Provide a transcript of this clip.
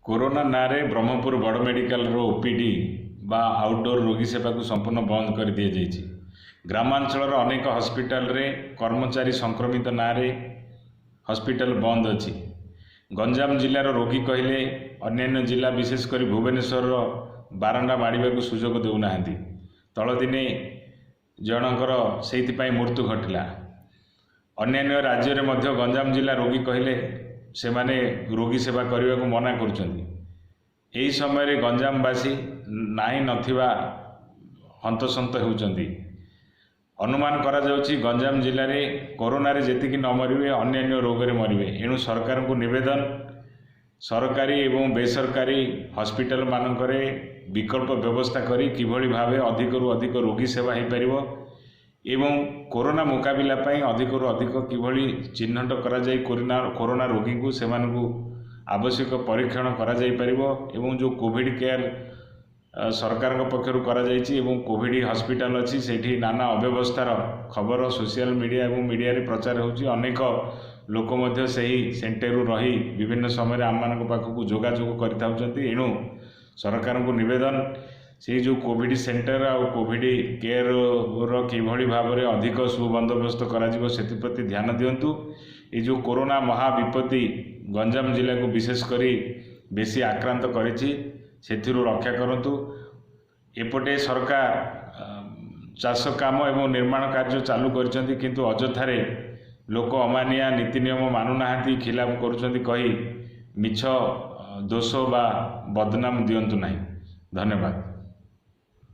Corona ନାଁରେ ବ୍ରହ୍ମପୁର ବଡ଼ ମେଡ଼ିକାଲର ଓପିଡି ବା ଆଉଟଡୋର ରୋଗୀ ସେବାକୁ ସମ୍ପୂର୍ଣ୍ଣ ବନ୍ଦ କରିଦିଆଯାଇଛି। ଗ୍ରାମାଞ୍ଚଳର ଅନେକ ହସ୍ପିଟାଲରେ କର୍ମଚାରୀ ସଂକ୍ରମିତ ନାଁରେ ହସ୍ପିଟାଲ ବନ୍ଦ ଅଛି। ଗଞ୍ଜାମ ଜିଲ୍ଲାର ରୋଗୀ କହିଲେ ଅନ୍ୟାନ୍ୟ ଜିଲ୍ଲା, ବିଶେଷ କରି ଭୁବନେଶ୍ୱରର ବାରଣ୍ଡା ମାଡ଼ିବାକୁ ସୁଯୋଗ ଦେଉନାହାନ୍ତି। ତଳଦିନେ ଜଣଙ୍କର ସେଇଥିପାଇଁ ମୃତ୍ୟୁ ଘଟିଲା। ଅନ୍ୟାନ୍ୟ ରାଜ୍ୟରେ ମଧ୍ୟ ଗଞ୍ଜାମ ଜିଲ୍ଲା ରୋଗୀ କହିଲେ ସେମାନେ ରୋଗୀ ସେବା କରିବାକୁ ମନା କରୁଛନ୍ତି। ଏହି ସମୟରେ ଗଞ୍ଜାମବାସୀ ନାହିଁ ନଥିବା ହନ୍ତସନ୍ତ ହେଉଛନ୍ତି। ଅନୁମାନ କରାଯାଉଛି, ଗଞ୍ଜାମ ଜିଲ୍ଲାରେ କରୋନାରେ ଯେତିକି ନ ମରିବେ, ଅନ୍ୟାନ୍ୟ ରୋଗରେ ମରିବେ। ଏଣୁ ସରକାରଙ୍କୁ ନିବେଦନ, ସରକାରୀ ଏବଂ ବେସରକାରୀ ହସ୍ପିଟାଲ ମାନଙ୍କରେ ବିକଳ୍ପ ବ୍ୟବସ୍ଥା କରି କିଭଳି ଭାବେ ଅଧିକରୁ ଅଧିକ ରୋଗୀ ସେବା ହୋଇପାରିବ ଏବଂ କରୋନା ମୁକାବିଲା ପାଇଁ ଅଧିକରୁ ଅଧିକ କିଭଳି ଚିହ୍ନଟ କରାଯାଇ କରୋନା ରୋଗୀଙ୍କୁ ସେମାନଙ୍କୁ ଆବଶ୍ୟକ ପରୀକ୍ଷଣ କରାଯାଇପାରିବ ଏବଂ ଯେଉଁ କୋଭିଡ଼ କେୟାର ସରକାରଙ୍କ ପକ୍ଷରୁ କରାଯାଇଛି ଏବଂ କୋଭିଡ଼ ହସ୍ପିଟାଲ ଅଛି, ସେଇଠି ନାନା ଅବ୍ୟବସ୍ଥାର ଖବର ସୋସିଆଲ ମିଡ଼ିଆ ଏବଂ ମିଡ଼ିଆରେ ପ୍ରଚାର ହେଉଛି। ଅନେକ ଲୋକ ମଧ୍ୟ ସେହି ସେଣ୍ଟରରୁ ରହି ବିଭିନ୍ନ ସମୟରେ ଆମମାନଙ୍କ ପାଖକୁ ଯୋଗାଯୋଗ କରିଥାଉଛନ୍ତି। ଏଣୁ ସରକାରଙ୍କୁ ନିବେଦନ, ସେଇ ଯେଉଁ କୋଭିଡ଼ ସେଣ୍ଟର ଆଉ କୋଭିଡ଼ କେୟାରର କିଭଳି ଭାବରେ ଅଧିକ ସୁବନ୍ଦୋବସ୍ତ କରାଯିବ, ସେଥିପ୍ରତି ଧ୍ୟାନ ଦିଅନ୍ତୁ। ଏ ଯେଉଁ କରୋନା ମହାବିପତ୍ତି ଗଞ୍ଜାମ ଜିଲ୍ଲାକୁ ବିଶେଷ କରି ବେଶୀ ଆକ୍ରାନ୍ତ କରିଛି, ସେଥିରୁ ରକ୍ଷା କରନ୍ତୁ। ଏପଟେ ସରକାର ଚାଷ କାମ ଏବଂ ନିର୍ମାଣ କାର୍ଯ୍ୟ ଚାଲୁ କରିଛନ୍ତି, କିନ୍ତୁ ଅଯଥାରେ ଲୋକ ଅମାନିଆ, ନୀତି ନିୟମ ମାନୁନାହାନ୍ତି, ଖିଲାପ କରୁଛନ୍ତି କହି ମିଛ ଦୋଷ ବା ବଦନାମ ଦିଅନ୍ତୁ ନାହିଁ। ଧନ୍ୟବାଦ।